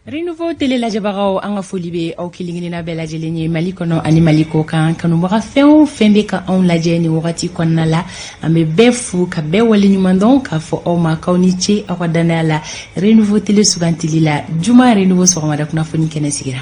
Renouveau télé lajɛbagaw, an ka foli bɛ aw kelen-kelenna bɛɛ lajɛlen ye Mali kɔnɔ ani Mali kɔ kan. Kanubaga fɛn o fɛn bɛ ka anw lajɛ nin wagati kɔnɔna la, an bɛ bɛɛ fo ka bɛɛ waleɲuman dɔn, k'a fɔ aw ma k'aw ni ce aw ka dannaya la Renouveau télé sugantili la. Juma Renouveau sɔgɔmada kunnafoni kɛnɛ sigira.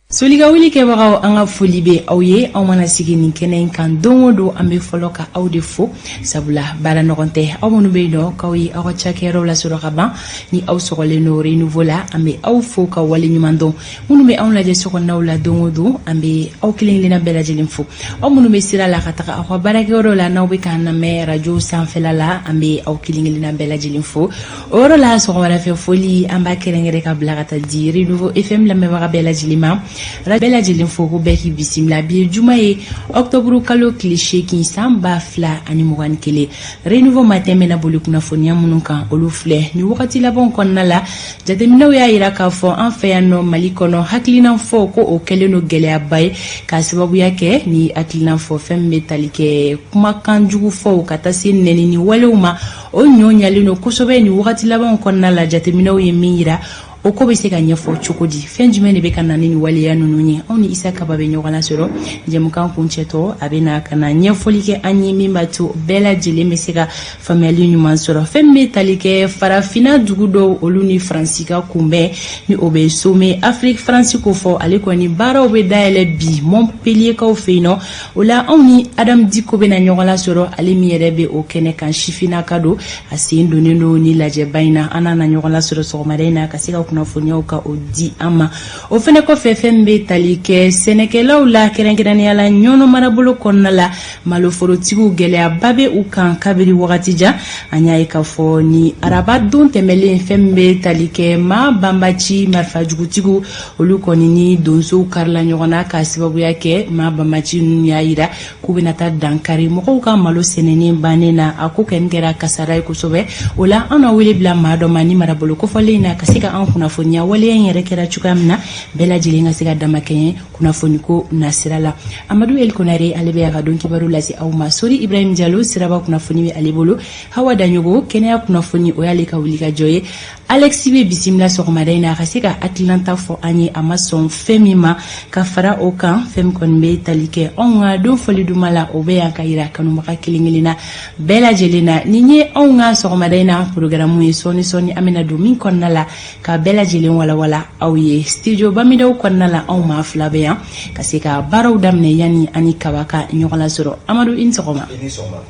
Soli ka wuli kɛbagaw, an ka foli bɛ aw ye. Aw mana sigi nin kɛnɛ in kan don o don, an bɛ fɔlɔ ka aw de fo, sabula baara nɔgɔn tɛ. Aw minnu bɛ yen nɔ k'aw ye aw ka cakɛyɔrɔw lasɔrɔ ka ban ni aw sɔgɔlen don Renouveau la, an bɛ aw fo ka wale ɲuman dɔn. Minnu bɛ anw lajɛ sokɔnɔnaw la don o don, an bɛ aw kelen kelenna bɛɛ lajɛlen fo. Aw minnu bɛ sira la ka taga aw ka baarakɛyɔrɔ la, n'aw bɛ k'an lamɛn radio sanfɛla la, an bɛ aw kelen kelenna bɛɛ lajɛlen fo. O yɔrɔ la, sɔgɔmadafɛ foli, an b'a kɛrɛnkɛrɛn ka bila ka taa di Renouveau FM lamɛnbaga bɛɛ lajɛlen ma. Bɛɛ lajɛlen fo ko bɛɛ k'i bisimila. Bi ye juma ye, ɔkutɔburu kalo tile 8, san 2021. Renouveau matin bɛna boli kunnafoniya minnu kan, olu filɛ. Ni wagati labanw kɔnɔna la, jateminɛw y'a yira k'a fɔ an fɛ yan nɔ Mali kɔnɔ, hakilina fɔ ko o kɛlen don gɛlɛyaba ye, k'a sababuya kɛ ni hakilina fɔ fɛn min bɛ tali kɛ kumakan jugu fɔw ka taa se nɛnini walew ma, o ɲɔ ɲalen don kosɛbɛ ni wagati labanw kɔnɔna la. Jateminɛw ye min yira, o ko bɛ se ka ɲɛfɔ cogo di? Fɛn jumɛn de bɛ ka na ni nin waleya ninnu ye? Anw ni Isa Kaba bɛ ɲɔgɔn lasɔrɔ jɛmukan kuncɛtɔ. A bɛ na ka na ɲɛfɔli kɛ an ye min b'a to bɛɛ lajɛlen bɛ se ka faamuyali ɲuman sɔrɔ. Fɛn min bɛ tali kɛ farafinna dugu dɔw, olu ni Faransi ka kunbɛn, ni o bɛ sommet Afrique Faransi ko fɔ, ale kɔni baaraw bɛ dayɛlɛ bi Montpellierkaw fɛ yen nɔ. O la, anw ni Adamu Diko bɛna ɲɔgɔn lasɔrɔ, ale min yɛrɛ bɛ o kɛnɛ kan, sifinnaka don, a sen donnen don ni lajɛba in na. An n'a na ɲɔgɔn lasɔrɔ sɔgɔmada in na ka se ka kunnafoniyaw ka o di an ma. O fɛnɛ kɔfɛ, fɛn min bɛ tali kɛ sɛnɛkɛlaw la, kɛrɛnkɛrɛnnenya la Ɲɔnɔ marabolo kɔnɔna la, maloforotigiw, gɛlɛyaba bɛ u kan kabiri wagati jan. An y'a ye k'a fɔ ni araba don tɛmɛlen, fɛn min bɛ tali kɛ maa banbaci marifajugutigiw, olu kɔni ni donsow karila ɲɔgɔn na, k'a sababuya kɛ maa banbaci ninnu y'a yira k'u bɛna taa dankari mɔgɔw ka malo sɛnɛnen bannen na. A ko kɔni kɛra kasara ye kosɛbɛ. O la, an na wele bila maa dɔ ma ni marabolo kofɔlen in na, ka se ka an kunnafoniya waleya in yɛrɛ kɛra cogoya min na, bɛɛ lajɛlen ka se ka damakɛɲɛ kunnafoniko nasira la. Amadu El Konare, ale bɛ a ka don kibaru lase aw ma. Sori Ibrahim Jalo, siraba kunnafoni bɛ ale bolo. Hawa Daɲogo, kɛnɛya kunnafoni, o y'ale ka wulikajɔ ye. Alexi bɛ bisimila sɔgɔmada in na, a ka se ka hakilinata fɔ an ye, a ma sɔn fɛn min ma. Ka fara o kan, fɛn min kɔni bɛ tali kɛ anw ka don fɔli duman la, o bɛ yan ka yira kanubaga kelen kelen na bɛɛ lajɛlen na. Nin ye anw ka sɔgɔmada in na programme ye. Sɔɔni sɔɔni, an bɛna don min kɔnɔna la ka bɛɛ lajɛlen walawala aw ye. Studio Bamidaw kɔnɔna la, anw maa fila bɛ yan ka se ka baaraw daminɛ yanni an ni Kaba ka ɲɔgɔn lasɔrɔ. Amadu, i ni sɔgɔma. I ni sɔgɔma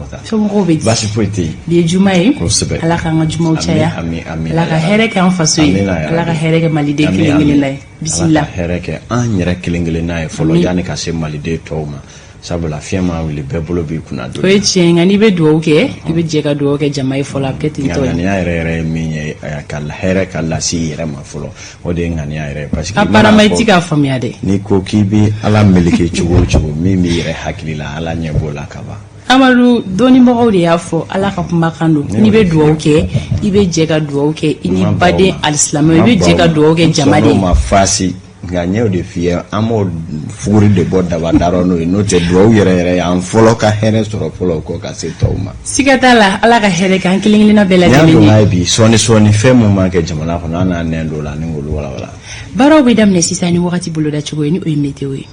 Fanta. Somɔgɔw bɛ di? Baasi foyi tɛ yen. Bi ye juma ye. Kosɛbɛ. Ala k'an ka jumaw caya. Ami, ami. Ala ka hɛrɛ kɛ an faso ye. Ala ka hɛrɛ kɛ maliden kelen kelen na ye. Bisimila. Ala ka hɛrɛ kɛ an yɛrɛ kelen kelen n'a ye fɔlɔ, yanni ka se maliden tɔw ma, sabula fiɲɛ maa wuli, bɛɛ bolo b'i kunna don. O ye tiɲɛ ye, nka n'i bɛ dugawu kɛ, i bɛ jɛ ka dugawu kɛ jama ye fɔlɔ, a bɛ kɛ ten tɔ ye. Ŋaniya yɛrɛ yɛrɛ ye min ye, ka hɛrɛ ka lase i yɛrɛ ma fɔlɔ, o de ye ŋaniya yɛrɛ ye, parce que apparemment i ti k'a faamuya dɛ. N'i ko k'i bɛ Ala meleke cogo o cogo, min b'i yɛrɛ hakili la, Ala ɲɛ b'o la ka ban. Amadu, dɔnnibagaw de y'a fɔ, Ala ka kumakan don, n'i bɛ dugawu kɛ, i bɛ jɛ ka dugawu kɛ i ni baden alisilamɛw, i bɛ jɛ ka dugawu kɛ jama de ye. Ma faasi, nka n y'o de f'i ye, an b'o fuguri de bɔ daba darɔ n'o ye, n'o tɛ dugawu yɛrɛ yɛrɛ ye an fɔlɔ ka hɛrɛ sɔrɔ fɔlɔ, o kɔ ka se tɔw ma. Siga t'a la, Ala ka hɛrɛ kɛ an kelen kelenna bɛɛ lajɛlen ye. N'i y'a dɔn bi, sɔɔni sɔɔni, fɛn mun b'a kɛ jamana kɔnɔ, an n'an nɛn don o la ni k'olu walawala. Baaraw bɛ daminɛ sisan ni wagati bolodacogo ye, ni o ye météo ye.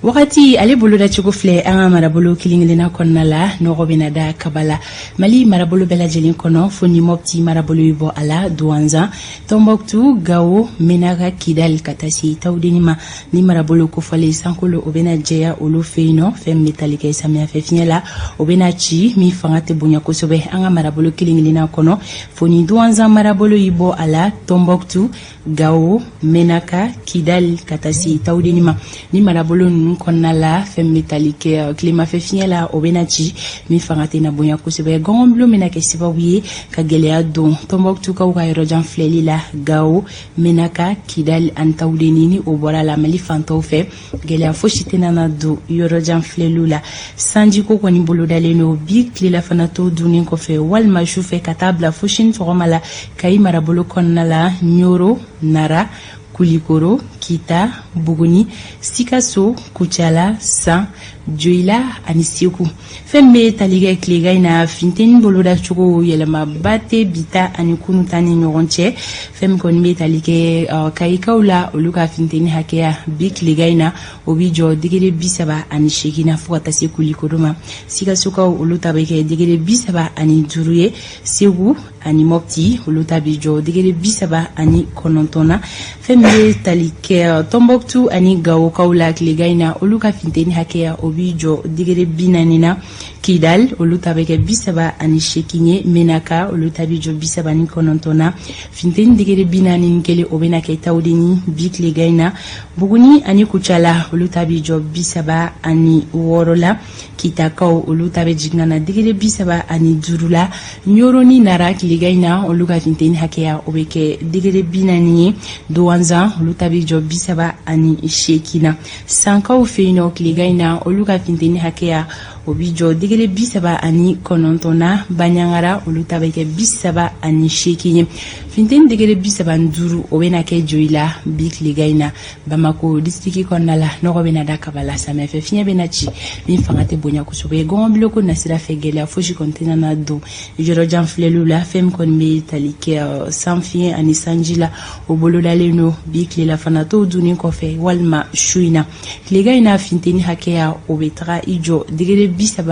Wagati ale bolodacogo filɛ an ka marabolo kelen-kelenna kɔnɔna la. Nɔgɔ bɛna da kaba la Mali marabolo bɛɛ lajɛlen kɔnɔ, fo ni Mɔpti marabolo bɛ bɔ a la, Duwanzan, Tɔnbɔkutu, Gawo, Menaka, Kidali, ka taa se Tawudeni ma. Ni marabolo kofɔlen, sankolo o bɛna jɛya olu fɛ yen nɔ. Fɛn min bɛ tali kɛ samiyɛfɛ fiɲɛ la, o bɛna ci min fanga tɛ bonya kosɛbɛ an ka marabolo kelen-kelenna kɔnɔ, fo ni Duwanzan marabolo y'i bɔ a la, Tɔnbɔkutu, Gawo, Menaka, Kidali, ka taa se Tawudeni ma. Ni marabolo ninnu kɔnɔna la, fɛn min bɛ tali kɛ tilemafɛ fiɲɛ la, o bɛna ci min fanga tɛna bonya kosɛbɛ. Gɔngɔnbulon bɛna kɛ sababu ye ka gɛlɛya don Tɔnbɔkutukaw ka yɔrɔjan filɛli la, Gawo, Menaka, Kidali ani Tawudeni. Ni o bɔra la, Mali fantɔw fɛ, gɛlɛya fosi tɛna na don yɔrɔjan filɛliw la. Sanjiko kɔni bolodalen don bi tilelafana to dunnen kɔfɛ walima sufɛ ka taa bila fo sini sɔgɔma la, Kayi marabolo kɔnɔna la, Ɲoro, Nara, Kulikoro, Kita, Buguni, Sikaso, Kucala, San, Joyila ani Segu. Fɛn bɛ tali kɛ tilegan in na, funteni bolodacogo yɛlɛmaba tɛ bi ta ani kunu ta ni ɲɔgɔn cɛ. Fɛn min kɔni bɛ tali kɛ Kayikaw la, olu ka funteni hakɛya bi tilegan in na, o bɛ jɔ degré 38 na fo ka taa se Kulikoro ma. Sikasokaw, olu ta bɛ kɛ degré 35 ye. Segu ani Mɔpti, olu ta bɛ jɔ degré 39 na. Fɛn min bɛ tali kɛ Tɔnbɔkutu ani Gawokaw la tilegan in na, olu ka funteni hakɛya, o bɛ jɔ degré 40 na. Kidal, olu ta bɛ kɛ 38 ye. Menaka, olu ta bɛ jɔ 39 na. Funteni degré 41, o bɛna kɛ Tawudeni bi tilegan in na. Buguni ani Kucala, olu ta bɛ jɔ 36 la. Kitakaw, olu ta bɛ jigin ka na degré 35 la. Ɲoro ni Nara, tilegan in na, olu ka funteni hakɛya, o bɛ kɛ degré 40 ye. Duwanzan, olu ta bɛ jɔ 38 na. Sankaw fɛ yen nɔ, tilegan in na, olu ka funteni hakɛya, o bɛ jɔ degré 39 na. Baɲangara, olu ta bɛ kɛ 38 ye. Funteni degré 35, o bɛna kɛ Joyila bi tilegan in na. Bamako disiriki kɔnɔna la, nɔgɔ bɛna da kaba la. Samiyɛfɛ fiɲɛ bɛna ci min fanga tɛ bonya kosɛbɛ. Gɔngɔnbiloko nasira fɛ, gɛlɛya fosi kɔni tɛna na don yɔrɔjan filɛliw la. Fɛn min kɔni bɛ tali kɛ sanfiɲɛ ani sanji la, o bolodalen don bi tilelafana tow dunni kɔfɛ walima su in na. Tilegan in na, funteni hakɛya, o bɛ taga i jɔ degré 36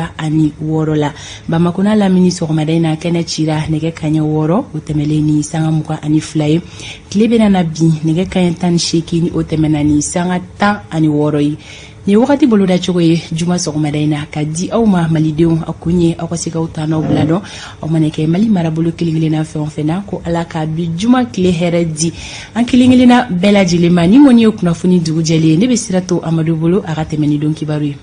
la. Bamakɔ n'a lamini, sɔgɔmada in na, kɛnɛ cira nɛgɛ kaɲɛ 6, o tɛmɛlen ni sanga 22 ye. Tile bɛna na bin nɛgɛ kaɲɛ 18, o tɛmɛna ni sanga 16 ye. Nin wagati bolodacogo ye juma sɔgɔmada in na ka di aw ma, malidenw. A kun ye aw ka se k'aw tannaw bila dɔn, aw mana kɛ Mali marabolo kelen kelenna fɛn o fɛn na, ko Ala ka bi juma tile hɛrɛ di an kelen kelenna bɛɛ lajɛlen ma. Nin kɔni ye kunnafoni dugu jɛlen ye. Ne bɛ sira to Amadu bolo, a ka tɛmɛ ni don kibaru ye.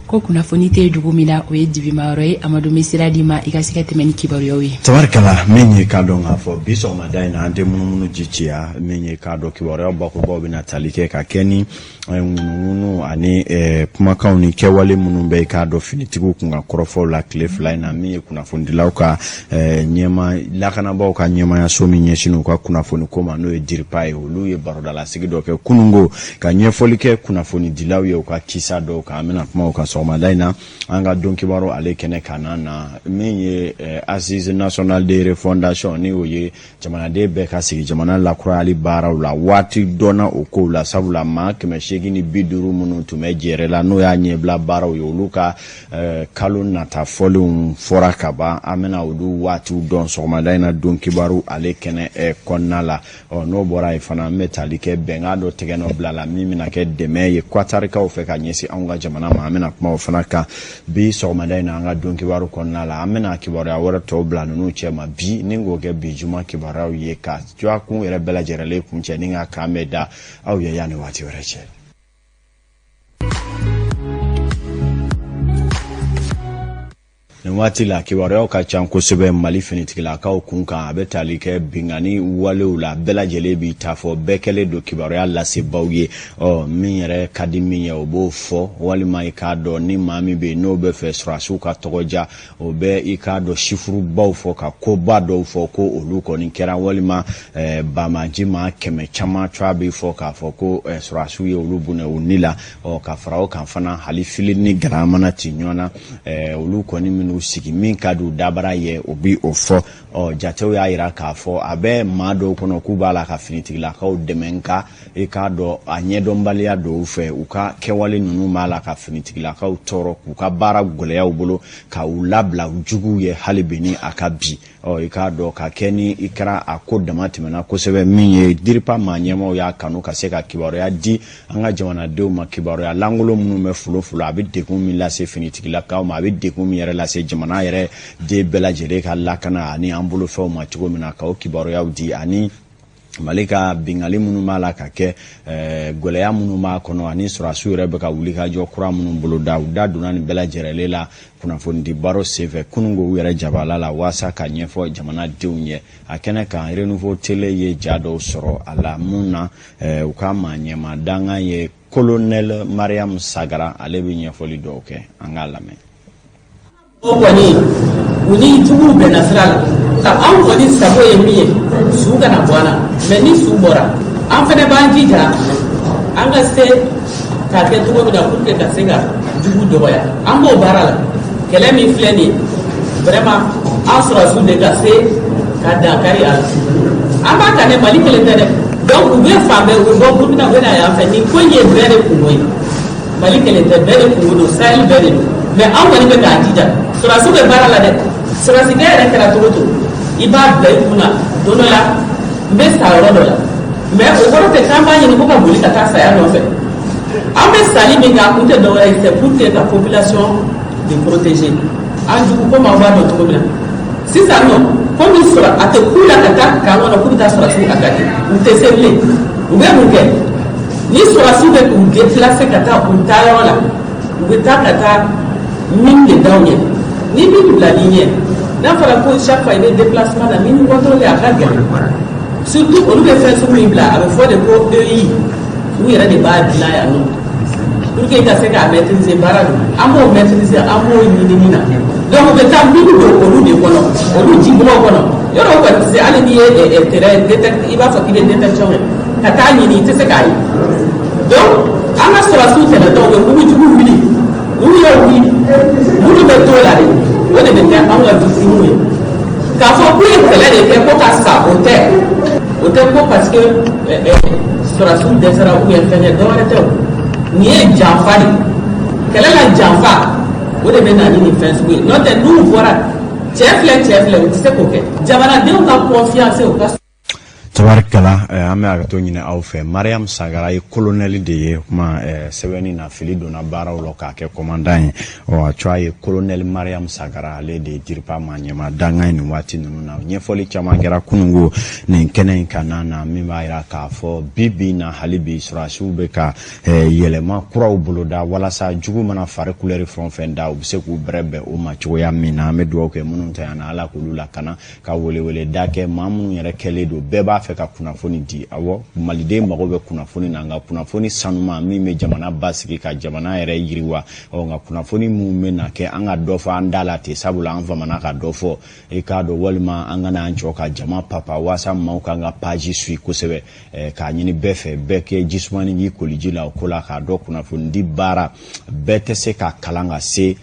Ko kunnafoni tɛ dugu min na, o ye dibimayɔrɔ ye. Amadu, bɛ sira d'i ma i ka se ka tɛmɛ ni kibaruyaw ye. Tabarikala, min ye k'a dɔn k'a fɔ bi sɔgɔmada in na, an tɛ munumunu ji ciya. Min ye k'a dɔn kibaruyaw bakurubaw bɛna tali kɛ ka kɛ ni ŋunuŋunu ani kumakanw ni kɛwale minnu bɛ k'a dɔn finitigiw kun ka kɔrɔfɔw la tile 2 in na. Min ye kunnafonidilaw ka ɲɛma, lakanabaaw ka ɲɛmayaso min ɲɛsin u ka kunnafoni ko ma, n'o ye DIRPA ye, olu ye barodalasigi dɔ kɛ kunungo ka ɲɛfɔli kɛ kunnafonidilaw ye u ka kisa dɔw kan. An bɛna kuma o kan sɔgɔmada in na an ka don kibaru ale kɛnɛ kan na. Min ye Assise nationale de refondation, ni o ye jamanaden bɛɛ ka sigi jamana lakurayali baaraw la, waati dɔnna o kow la, sabula maa 850 minnu tun bɛ jɛrɛ la, n'o y'a ɲɛbila baaraw ye, olu ka kalo nata fɔlenw fɔra ka ban. An bɛna olu waatiw dɔn sɔgɔmada in na don kibaru ale kɛnɛ kɔnɔna la. Ɔ, n'o bɔra yen fana, an bɛ tali kɛ bɛnkan dɔ tɛgɛ nɔ bila la min bɛna kɛ dɛmɛ ye Qatarikaw fɛ ka ɲɛsin anw ka jamana ma. An bɛna kuma o fana kan bi sɔgɔmada in na an ka don kibaru kɔnɔna la. An bɛna kibaruya wɛrɛ tɔw bila ninnu cɛ ma bi, ni k'o kɛ bi juma kibaruyaw ye, ka kun yɛrɛ bɛɛ lajɛlen kuncɛ ni ka kan bɛ da aw ye yan ni waati wɛrɛ cɛ. Nin waati la, kibaruyaw ka ca kosɛbɛ Mali finitigilakaw kun kan. A bɛ tali kɛ binkanni walew la, bɛɛ lajɛlen b'i ta fɔ, bɛɛ kɛlen don kibaruya lasebaw ye. Ɔ, min yɛrɛ ka di min ye, o b'o fɔ, walima i k'a dɔn ni maa min bɛ yen n'o bɛ fɛ sɔrɔdasiw ka tɔgɔja, o bɛ i k'a dɔn sifurubaw fɔ ka koba dɔw fɔ ko olu kɔni kɛra, walima banbaanci maa 100 caman cogoya bɛ fɔ k'a fɔ ko sɔrɔdasiw ye olu bɔnɛ u ni la. Ɔ, ka fara o kan fana, hali fili ni gala mana ci ɲɔgɔn na, olu kɔni minnu sigi min ka di u dabara ye, o bi o fɔ. Ɔ, jatew y'a jira k'a fɔ a bɛ maa dɔw kɔnɔ k'u b'a la ka finitigilakaw dɛmɛ, nka i k'a dɔn a ɲɛdɔnbaliya dɔw fɛ, u ka kɛwale ninnu b'a la ka finitigilakaw tɔɔrɔ, k'u ka baara gɛlɛya u bolo, ka u labila u juguw ye hali bi ni a ka bi. Ɔ, i k'a dɔn ka kɛ ni i kɛra a ko dama tɛmɛna kosɛbɛ. Min ye DIRPA maa ɲɛmaaw y'a kanu ka se ka kibaruya di an ka jamanadenw ma, kibaruya lankolon minnu bɛ folofolo, a bɛ degun min lase finitigilakaw ma, a bɛ degun min yɛrɛ lase jamana yɛrɛ den bɛɛ lajɛlen ka lakana ani an bolofɛnw ma cogo min na, k'o kibaruyaw di, ani Mali ka binkanni minnu b'a la ka kɛ, gɛlɛya minnu b'a kɔnɔ, ani sɔrɔdasiw yɛrɛ bɛ ka wulikajɔ kura minnu boloda. U da donna nin bɛɛ lajɛlen la kunnafonidi baro senfɛ kununko u yɛrɛ jabala la, waasa ka ɲɛfɔ jamanadenw ye. A kɛnɛ kan, Renouveau Télé ye ja dɔw sɔrɔ a la mun na, u ka maa ɲɛma dankan ye Colonel Mariam Sagara, ale bɛ ɲɛfɔli dɔw kɛ. An k'a lamɛn. O kɔni, u ni juguw bɛnna sira la. Ka anw kɔni sago ye min ye, su kana bɔ an na. Mais ni su bɔra, an fɛnɛ b'an jija an ka se k'a kɛ cogo min na pour que ka se ka jugu dɔgɔya. An b'o baara la. Kɛlɛ min filɛ nin ye, vraiment, an sɔrɔsiw de ka se ka dankari a la. An b'a kan dɛ, Mali kelen tɛ dɛ. Donc u bɛ fan bɛɛ, u bɛ bɔ Burukina, u bɛ na yan fɛ. Nin ko in ye bɛɛ de kungo ye, Mali kelen tɛ, bɛɛ de kungo don, Sahel bɛɛ de don. Mais anw kɔni bɛ k'an jija, sɔrɔsiw bɛ baara la dɛ. Sɔrɔsikɛ yɛrɛ kɛra cogo cogo, i b'a bila i kunna, don dɔ la n bɛ sa yɔrɔ dɔ la. Mais o kɔrɔ tɛ k'an b'a ɲini ko ka boli ka taa saya nɔfɛ. An bɛ sali min kɛ, a kun tɛ dɔwɛrɛ ye, c'est pour que ka population de protéger. An jugu, komi aw b'a dɔn cogo min na sisan nɔ, komi sɔrɔ a tɛ ku la ka taa camp kɔnɔ k'u bɛ taa sɔrɔsiw attaquer, u tɛ se bilen. U bɛ mun kɛ? Ni sɔrɔsiw bɛ k'u déplacer ka taa u taayɔrɔ la, u bɛ taa ka taa mine de d'aw ɲɛ. Ni min bila n'i ɲɛ, n'a fɔra ko chaque fois i bɛ déplacement na, mine contrôler a ka gɛlɛn. Surtout olu bɛ fɛn sugu min bila, a bɛ fɔ de ko EI, u yɛrɛ de b'a dilan yan nɔ pour que ka se k'a maîtriser. Baara don, an b'o maîtriser, an b'o ɲinini na. Donc u bɛ taa mine don olu de kɔnɔ, olu jibɔgɔ kɔnɔ. Yɔrɔ o kɔni tɛ se, hali n'i ye terrain détecte, i b'a fɔ k'i bɛ détection kɛ ka taa ɲini, i tɛ se k'a ye. Donc an ka sɔrɔsiw tɛmɛtɔ, u bɛ mugujugu wuli. N'u y'o wuli, minnu bɛ t'o la de, o de bɛ kɛ anw ka victime ye. K'a fɔ k'u ye kɛlɛ de kɛ ko ka sa, o tɛ, o tɛ ko parce que sɔrɔsiw dɛsɛra ou bien fɛn kɛ, dɔwɛrɛ tɛ. O nin ye janfa de, kɛlɛ la janfa, o de bɛ na ni nin fɛn sugu ye. N'o tɛ, n'u bɔra cɛ filɛ, cɛ filɛ, u tɛ se k'o kɛ. Jamanadenw ka confiance u ka Tabarikala, an bɛ hakɛto ɲini aw fɛ. Mariam Sagara ye colonel de ye. Kuma sɛbɛnni na, fili donna baaraw la k'a kɛ commandant ye. Ɔ, a tɔgɔ ye colonel Mariam Sagara, ale de ye DIRPA ma ɲɛma dangan ye nin waati ninnu na. Ɲɛfɔli caman kɛra kununko nin kɛnɛ in kan na, min b'a jira k'a fɔ bi bi na, hali bi sɔrɔdasiw bɛ ka yɛlɛma kuraw boloda walasa jugu mana fari kulɛri fɛn o fɛn da, u bɛ se k'u bɛrɛ bɛn o ma cogoya min na. An bɛ dugawu kɛ minnu ta yan na, Ala k'olu lakana, ka welewele da kɛ maa minnu yɛrɛ kɛlen don, bɛɛ b'a fɛ ka kunnafoni di. Awɔ, maliden mago bɛ kunnafoni na, nka kunnafoni sanuma min bɛ jamana basigi, ka jamana yɛrɛ yiriwa. Ɔ, nka kunnafoni minnu bɛ na kɛ an ka dɔ fɔ an da la ten, sabula an famana ka dɔ fɔ, i k'a dɔn, walima an kana an jɔ ka jama papa walasa maaw k'an ka page suit kosɛbɛ. K'a ɲini bɛɛ fɛ, bɛɛ kɛ jisumani k'i koliji la o ko la, k'a dɔn kunnafoni di baara bɛɛ tɛ se ka kalan ka se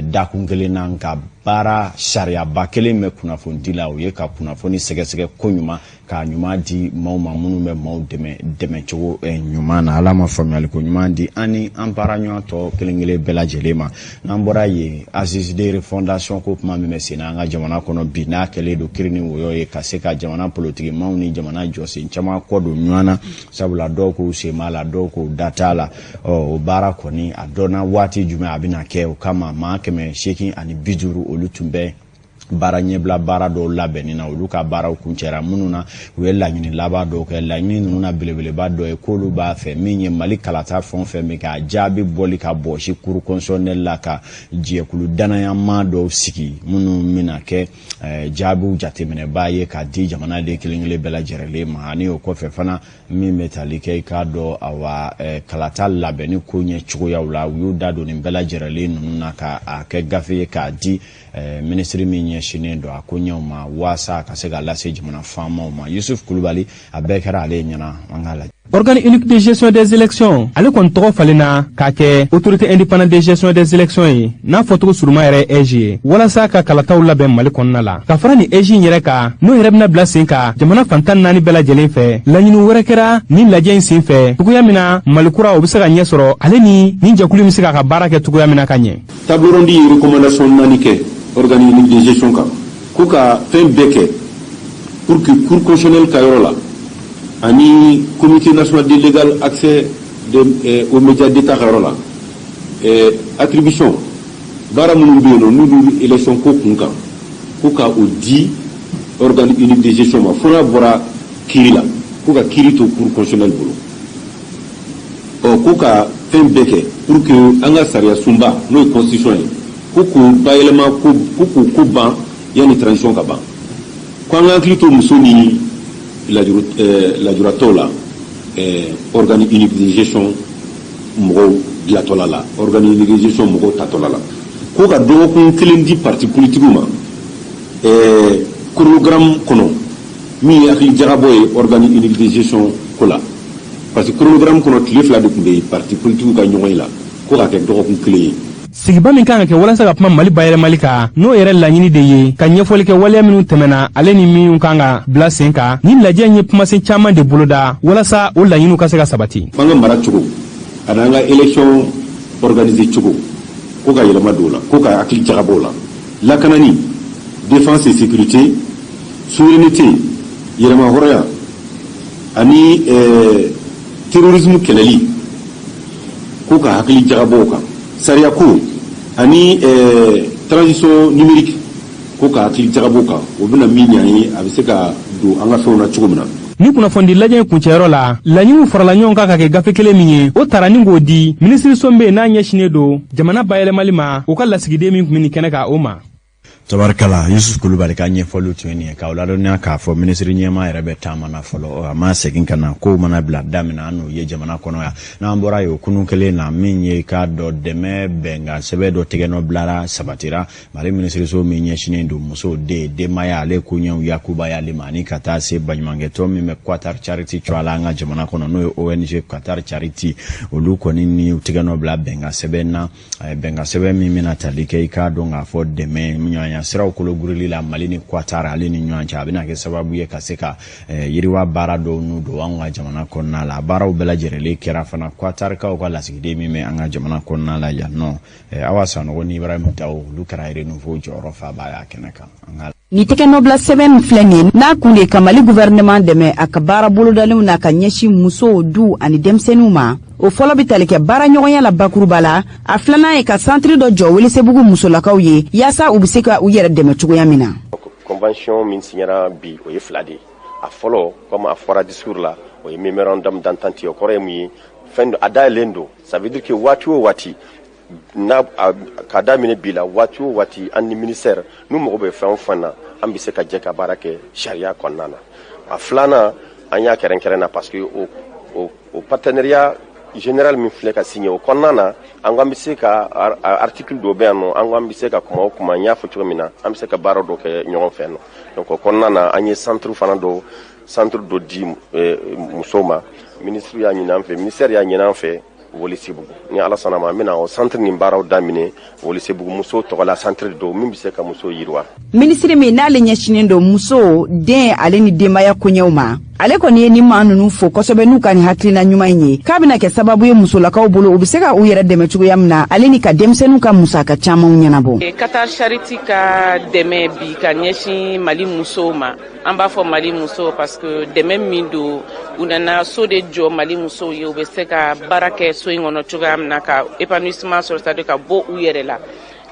dakun kelen na. Nka baara sariyaba kelen bɛ kunnafoni di la, o ye ka kunnafoni sɛgɛsɛgɛ ko ɲuman, k'a ɲuman di maaw ma minnu bɛ maaw dɛmɛ dɛmɛcogo ɲuman na. Ala ma faamuyali ko ɲuman di an ni an baara ɲɔgɔn tɔ kelen kelen bɛɛ lajɛlen ma. N'an bɔra yen, assise de refondation ko kuma min bɛ sen na an ka jamana kɔnɔ bi, n'a kɛlen don kiiri ni wɔyɔ ye ka se ka jamana politigimaw ni jamana jɔsen caman kɔ don ɲɔgɔn na, sabula dɔw k'u sen b'a la, dɔw k'u da t'a la. Ɔ, o baara kɔni, a dɔnna waati jumɛn a bɛna kɛ? O kama, maa 850, olu tun bɛ baara ɲɛbila baara dɔw labɛnni na. Olu ka baaraw kuncɛra minnu na, u ye laɲini laban dɔw kɛ. Laɲini ninnu na, belebeleba dɔ ye k'olu b'a fɛ min ye Mali kalata fɛn o fɛn bɛ kɛ, a jaabi bɔli ka bɔsi cour constitutionnelle la, ka jɛkulu danayama dɔw sigi minnu bɛna kɛ jaabiw jateminɛbaa ye ka di jamanaden kelen kelen bɛɛ lajɛlen ma. Ani o kɔfɛ fana, min bɛ tali kɛ, i k'a dɔn, awa, kalata labɛnni ko ɲɛ cogoyaw la, u y'u da don nin bɛɛ lajɛlen ninnu na ka a kɛ gafe ye k'a di minisiri min ɲɛsinnen don a ko ɲɛw ma, waasa ka se ka lase jamana faamaw ma. Yusuf Kulubali, a bɛɛ kɛra ale ɲɛna, an k'a lajɛ. Organe unique de gestion des élections, ale kɔni tɔgɔ falenna k'a kɛ Autorité indépendante de gestion des élections ye, n'a fɔcogo suruma yɛrɛ AIGE ye, walasa ka kalataw labɛn Mali kɔnɔna la. Ka fara ni AIGE in yɛrɛ kan, n'o yɛrɛ bɛna bila sen kan jamana fan 14 bɛɛ lajɛlen fɛ. Laɲini wɛrɛ kɛra nin lajɛ in sen fɛ, cogoya min na Mali kura o bɛ se ka ɲɛ sɔrɔ, ale ni nin jɛkulu bɛ se k'a ka baara kɛ cogoya min na ka ɲɛ. Table ronde ye recommandation naani kɛ organe unique de gestion kan, ko ka fɛn bɛɛ kɛ pour que Cour constitutionnelle ka yɔrɔ la ani Comité national de légal accès aux médias d'État ka yɔrɔ la, attribution baara minnu bɛ yen nɔ, n'olu élection ko kun kan, ko ka o di organe unique de gestion ma, fo n'a bɔra kiiri la, ko ka kiiri to Cour constitutionnelle bolo. Ɔ, ko ka fɛn bɛɛ kɛ pour que an ka sariya sunba, n'o ye constitution ye, ko k'o bayɛlɛma, ko k'o ko ban yanni transition ka ban, ko an ka hakili to muso ni lajuratɔw la organe unique de gestion mɔgɔw dilatɔla la, organe unique de gestion mɔgɔw tatɔla la. Ko ka dɔgɔkun kelen di parti politigiw ma chronogramme kɔnɔ, min ye hakili jagabɔ ye organe unique de gestion ko la, parce que chronogramme kɔnɔ, tile 2 de tun bɛ yen parti politigiw ka ɲɔgɔn ye la, ko ka kɛ dɔgɔkun kelen ye. Sigiba min kan ka kɛ walasa ka kuma Mali bayɛlɛmali kan, n'o yɛrɛ laɲini de ye ka ɲɛfɔli kɛ waleya minnu tɛmɛna, ale ni minnu kan ka bila sen kan, ni lajɛ in ye kumasen caman de boloda walasa o laɲiniw ka se ka sabati. An ka mara cogo ani an ka élection organiser cogo, ko ka yɛlɛma don o la, ko ka hakili jagabɔ o la. Lakanani, défense et sécurité, souveraineté, yɛrɛma hɔrɔnya ani terrorisme kɛlɛli, ko ka hakili jagabɔ o kan. Sariya ko ani transition numérique, ko ka hakili jagabɔ o kan, o bɛna min ɲɛ an ye, a bɛ se ka don an ka fɛnw na cogo min na. Ni kunnafonidi lajɛ in kuncɛyɔrɔ la, laɲiniw farala ɲɔgɔn kan ka kɛ gafe kelen min ye, o tara ni k'o di minisiriso min bɛ yen n'a ɲɛsinnen don jamana bayɛlɛmali ma, o ka lasigiden min tun bɛ nin kɛnɛ kan, o ma. Tabarikala, Yusuf Kulubali ka ɲɛfɔliw tun ye nin ye, k'aw ladɔnniya k'a fɔ minisiri ɲɛmaa yɛrɛ bɛ taama na fɔlɔ, a ma segin ka na. Kow mana bila daminɛ, an n'o ye jamana kɔnɔ yan. N'an bɔra yen, o kunun kelen na, min ye k'a dɔn dɛmɛ bɛnkan sɛbɛn dɔ tigɛnɔ bilara, sabatira Mali minisiriso min ɲɛsinnen don musow, den, denbaya, ale koɲɛw yakubayali ma, ani ka taa se baɲumankɛtɔn min bɛ Qatar Charity tɔgɔ la an ka jamana kɔnɔ, n'o ye ONG Qatar Charity, olu kɔni ni tigɛnɔ bila bɛnkan sɛbɛn na, bɛnkan sɛbɛn min bɛna tali kɛ, i k'a dɔn k'a fɔ, dɛmɛ ɲɔgɔnya siraw kologirili la Mali ni Qatar ale ni ɲɔgɔn cɛ. A bɛna kɛ sababu ye ka se ka yiriwa baara dɔw n'u don an ka jamana kɔnɔna la. Baaraw bɛɛ lajɛlen kɛra fana Qatarkaw ka lasigiden min bɛ an ka jamana kɔnɔna la yan nɔ, Awa Sanogo ni Ibrahim Daw, olu kɛra Renouveau jɔyɔrɔ faba y'a kɛnɛ kan. An ka Ni tɛgɛnɔbila sɛbɛn min filɛ nin ye, n'a kun de ka Mali gouvernement dɛmɛ a ka baara bolodalenw na ka ɲɛsin musow, du ani denmisɛnninw ma, o fɔlɔ bɛ tali kɛ baara ɲɔgɔnya la bakuruba la. A filanan ye ka santiri dɔ jɔ Welesebugu musolakaw ye, yaasa u bɛ se ka u yɛrɛ dɛmɛ cogoya min na. Convention min signera bi, o ye fila de ye. A fɔlɔ, comme a fɔra discours la, o ye mémorandum d'entente ye. O kɔrɔ ye mun ye? Fɛn a dayɛlɛlen don, ça veut dire que waati o waati n'a ka daminɛ bi la, waati o waati, an ni ministère n'u mago bɛ fɛn o fɛn na, an bɛ se ka jɛ ka baara kɛ sariya kɔnɔna na. A filanan, an y'a kɛrɛnkɛrɛn na parce que o partenariat général min filɛ ka signé, o kɔnɔna na, an ko an bɛ se ka article dɔ bɛ yan nɔ, an ko an bɛ se ka kuma o kuma, n y'a fɔ cogo min na, an bɛ se ka baara dɔ kɛ ɲɔgɔn fɛ nɔ. Donc o kɔnɔna na, an ye centre fana dɔ, centre dɔ di musow ma. Ministre y'a ɲini an fɛ, ministère y'a ɲini an fɛ Welesebugu. Ni Ala sɔnna ma, an bɛna o centre nin baaraw daminɛ Welesebugu musow tɔgɔ la, centre don min bɛ se ka musow yiriwa. Minisiri min n'ale ɲɛsinnen don muso, den ale ni denbaya koɲɛw ma, ale kɔni ye ni maa ninnu fo kosɛbɛ n'u ka nin hakilina ɲuman in ye, k'a bɛna kɛ sababu ye musolakaw bolo, u bɛ se ka u yɛrɛ dɛmɛ cogoya min na, ale ni ka denmisɛnninw ka musaka camanw ɲɛnabɔ. Qatar Charity ka dɛmɛ bi ka ɲɛsin Mali musow ma, an b'a fɔ Mali musow parce que dɛmɛ min don, u nana so de jɔ Mali musow ye, u bɛ se ka baara kɛ so in kɔnɔ cogoya min na, ka épanouissement sɔrɔ, c'est à dire ka bɔ u yɛrɛ la,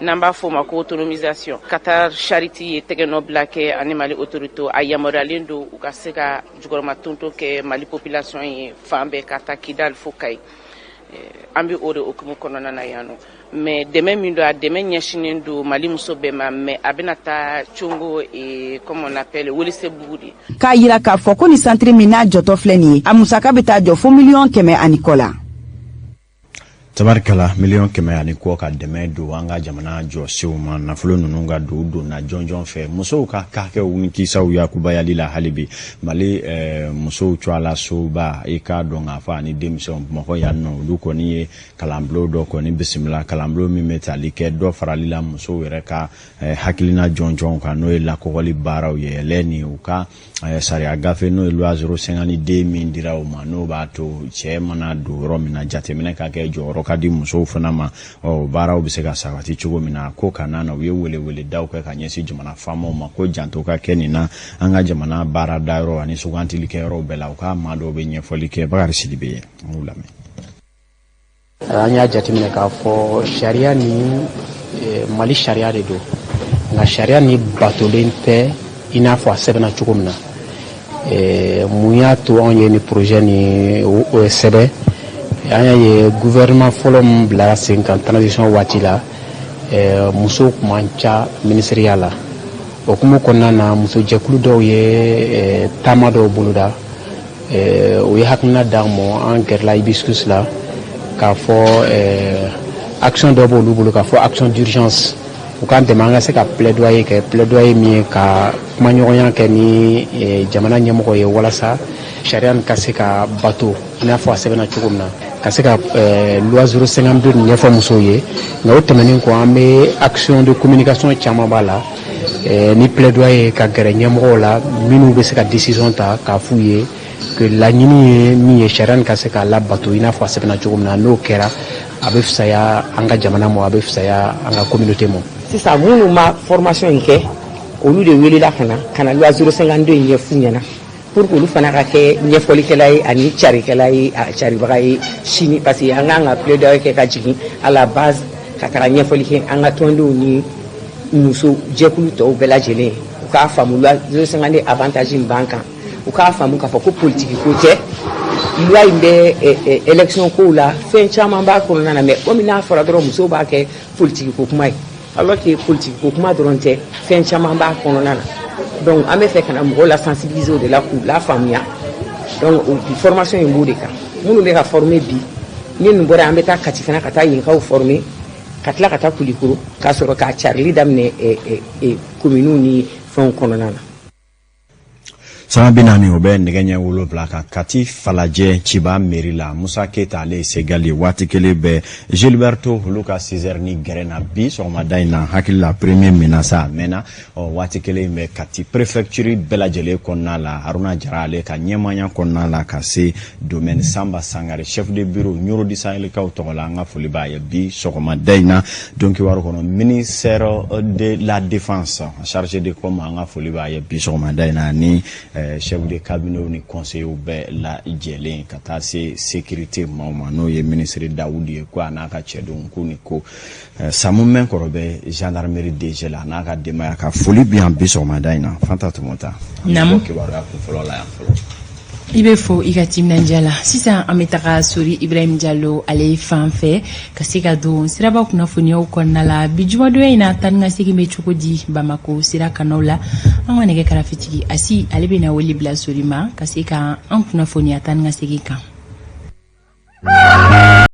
n'an b'a fɔ o ma ko autonomisation. Qatar Charity ye tɛgɛnɔ bila kɛ ani Mali autorité, a yamaruyalen don u ka se ka jukɔrɔma tonto kɛ Mali population ye fan bɛɛ, ka taa Kidal fo Kayi. An bɛ o de hukumu kɔnɔna na yan nɔ. Mais dɛmɛ min don, a dɛmɛ ɲɛsinnen don Mali muso bɛɛ ma, mais a bɛna taa Congo et, comme on appelle, Welesebugu de. K'a yira k'a fɔ ko ni santiri min n'a jɔtɔ filɛ nin ye, a musaka bɛ taa jɔ fo miliyɔn 100 ani kɔ la. Tabarikala, miliyɔn 100 ani kɔ ka dɛmɛ don an ka jamana jɔsenw ma. Nafolo ninnu ka don donna jɔnjɔn fɛ musow ka hakɛw ni kisaw yakubayali la. Hali bi, Mali musow tɔgɔla soba, i k'a dɔn k'a fɔ, ani denmisɛnw Bamakɔ yan nɔ, olu kɔni ye kalanbulon dɔ kɔni bisimila, kalanbulon min bɛ tali kɛ dɔ farali la musow yɛrɛ ka hakilina jɔnjɔnw kan, n'o ye lakɔgɔli baaraw ye, yɛlɛ ni u ka sariya gafe, n'o ye loi 052 min dira u ma, n'o b'a to cɛ mana don yɔrɔ min na, jateminɛ ka kɛ, jɔyɔrɔ ka di musow fana ma, ɔ baaraw bɛ se ka sabati cogo min na. Ko kana na, u ye weleweledaw kɛ ka ɲɛsin jamana faamaw ma ko janto ka kɛ nin na an ka jamana baarada yɔrɔ ani sugantilikɛyɔrɔw bɛɛ la. U ka maa dɔw bɛ ɲɛfɔli kɛ. Bakari Sidibe ye, an k'u lamɛn. An y'a jateminɛ k'a fɔ sariya ni Mali sariya de don, nka sariya ni batolen tɛ i n'a fɔ a sɛbɛnna cogo min na. Mun y'a to anw ye ni projet ni sɛbɛn? An y'a ye gouvernement fɔlɔ min bilara sen kan transition waati la, musow tun man ca ministériya la. O hukumu kɔnɔna na, musojɛkulu dɔw ye taama dɔw boloda, o ye hakilina d'an ma. An gɛrɛla Hibiscus la k'a fɔ Action dɔ b'olu bolo k'a fɔ action d'urgence, u k'an dɛmɛ an ka se ka plaidoyer kɛ, plaidoyer min ye ka kumaɲɔgɔnya kɛ ni jamana ɲɛmɔgɔ ye, walasa sariya nin ka se ka bato i n'a fɔ a sɛbɛnna cogo min na, ka se ka loi 052 nin ɲɛfɔ musow ye. Nka o tɛmɛnen kɔ, an bɛ action de communication caman b'a la ni plaidoyer ka gɛrɛ ɲɛmɔgɔw la minnu bɛ se ka décision ta, k'a f'u ye que laɲini ye min ye, sariya nin ka se k'a labato i n'a fɔ a sɛbɛnna cogo min na. N'o kɛra, a bɛ fisaya an ka jamana ma, a bɛ fisaya an ka communauté ma. Sisan, minnu ma formation in kɛ, olu de welela ka na loi 052 in ɲɛf'u ɲɛna pour que olu fana ka kɛ ɲɛfɔlikɛla ye ani carikɛla ye, a caribaga ye sini, parce que an kan ka plaidoyer kɛ ka jigin à la base, ka taga ɲɛfɔli kɛ an ka tɔndenw ni muso jɛkulu tɔw bɛɛ lajɛlen ye, u k'a faamu loi 052 avantage min b'an kan, u k'a faamu k'a fɔ ko politiki ko tɛ. Loi in bɛ élection kow la, fɛn caman b'a kɔnɔna na, mais komi n'a fɔra dɔrɔn musow b'a kɛ politiki ko kuma ye, alors que politiki ko kuma dɔrɔn tɛ, fɛn caman b'a kɔnɔna na. Donc an bɛ fɛ ka na mɔgɔw la sensibiliser o de la, k'u la faamuya. Donc bi formation in b'o de kan. Minnu bɛ ka former bi, ni nin bɔra, an bɛ taa Kati fana, ka taa yenkaw former, ka tila ka taa Kulikoro, k'a sɔrɔ k'a carili daminɛ communes ni fɛnw kɔnɔna na. Sanga 40, o bɛ nɛgɛ ɲɛ 7 kan, Kati Falajɛ Ciba mairie la, Musa Keyita, ale ye Segali waati kelen bɛɛ Gilberto, olu ka 6 ni gɛrɛ na bi sɔgɔmada in na, hakili la premier menace a mɛnna. Ɔ, waati kelen bɛ Kati préfecture bɛɛ lajɛlen kɔnɔna la, Haruna Jara, ale ka ɲɛmaya kɔnɔna la, ka se domaine Samba Sangare, chef de bureau Ɲoro di Sahelikaw tɔgɔ la, an ka foli b'a ye bi sɔgɔmada in na. Donc kibaru kɔnɔ, ministère de la Défense, chargé de com, an ka foli b'a ye bi sɔgɔmada in na, ni chef de cabinet ni conseillers bɛɛ lajɛlen, ka taa se sécurité maaw ma, n'o ye ministre Dawudi ye, ko a n'a ka cɛdenw k'u ni ko Samu Mɛnkɔrɔ bɛ gendarmerie DG la, a n'a ka denbaya, ka foli bi yan bi sɔgɔmada in na. Fanta Tumota. Naamu. Kibaruya kun fɔlɔ la yan fɔlɔ. I bɛ fo i ka timinandiya la. Sisan an bɛ taga Sori Ibrahim Jalo, ale fan fɛ, ka se ka don siraba kunnafoniyaw kɔnɔna la bi jumadonya in na. Taa ni ka segin bɛ cogo di Bamako sira kanaw la? An ka nɛgɛ karafetigi Asi, ale bɛ na wele bila Sori ma ka se ka an kunnafoniya taa ni ka segin kan.